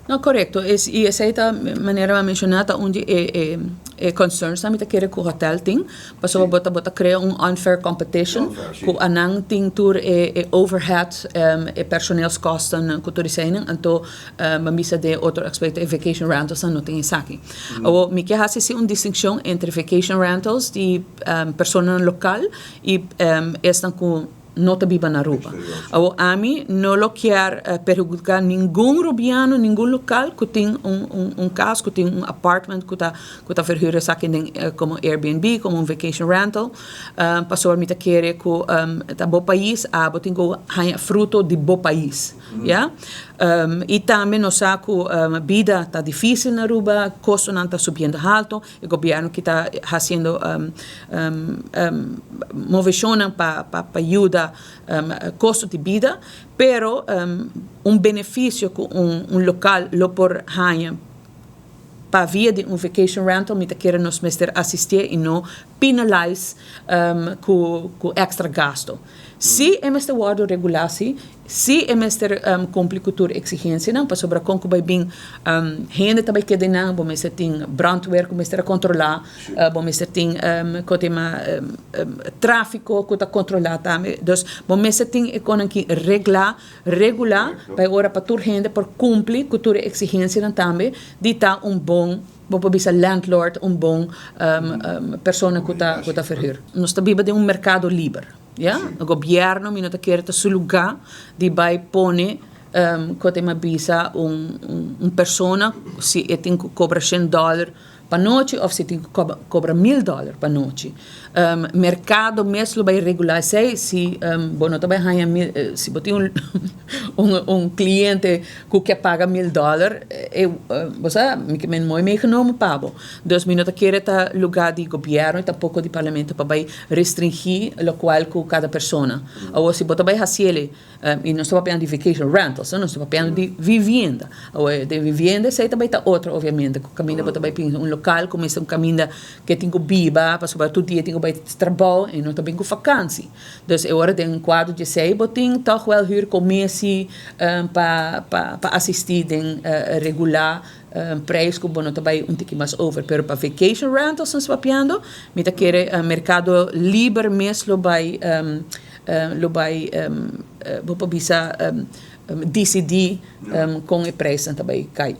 No, korekto. I esei ta manera mi a menshoná, ta un di e concerns tambe ta kere ku hotel tin. Pasobra bo ta krea un unfair competition. Unfair, si. Ku anan tin tur e overhead, e personeelskosten ku tur eseinan. Anto, misa de otro aspekto, e vacation rentals no tin esaki. Awo, mi ke hasi si un distinshon entre vacation rentals di persona lokal i esnan ku no ta biba na Aruba. Exterior. Awo, ami no lo kier perhudiká ningun rubiano, ningun lokal ku tin un kas, ku tin un apartment ku ta verhuur esaki komo Airbnb, komo un vacation rental. Pasobra mi ta kere ku ta bo pais, abo tin ku haña fruto di bo pais. Ja? I tambe nos sa ku bida ta difísil na Aruba, kostonan ta subiendo alto, e gobièrnu ku ta hasiendo moveshon pa yuda kosto di bida, pero un benefisio ku un lokal lo por haña pa via di un vacation rental, mi ta kere nos mester asistí i no penalize ku extra gasto. Si e mester wòrdu regulá, si e mester kumpli ku tur eksigensianan, pasobra kon ku bai bin hende tambe keda nan, bo mester tin brandweer ku mester kontrolá, bo mester tin ku tema tráfiko ku ta kontrolá tambe. Dus bo mester tin e kosnan ku regla, regulá, pa ora pa tur hende por kumpli ku tur eksigensianan tambe, di ta un bon, bo por bisa, landlord, un bon persona ku ta verhuur. Nos ta biba den un merkado liber. Ja? E gobièrnu mi no ta kere ta su lugá di bai pone ku tema bisa un persona si e tin ku kobra $100 pa nochi òf si tin ku kobra $1000 pa nochi. Merkado mes lo bai regulá esei. Si bo no ta bai haña mil, si bo tin un kliente ku ke paga $1000, bo sa, mi ke men mooi meegenomen pa bo. Dus mi no ta kere ta lugá di gobièrnu i tampoko di parlamento pa bai restringí lokual ku kada persona. Awor, si bo ta bai hasié, i nos ta papiando di vacation rentals, no? Nos ta papiando di vivienda. Awor, di vivienda esei tambe ta otro, obviamente. Ku kaminda bo ta bai pidi un lokal, kuminsá un kaminda ku tin ku biba, pasobra tur dia tin ku bai trabou i no ta bin ku vakantie. Dus e ora den kuadro di esei bo tin toch wel huurcommissie pa asistí den regulá prijs ku bo no ta bai un tiki mas over. Pero pa vacation rentals nos papiando, mi ta kere merkado liber mes lo bai, bo por bisa, disidí kon e prijs ta bai kai.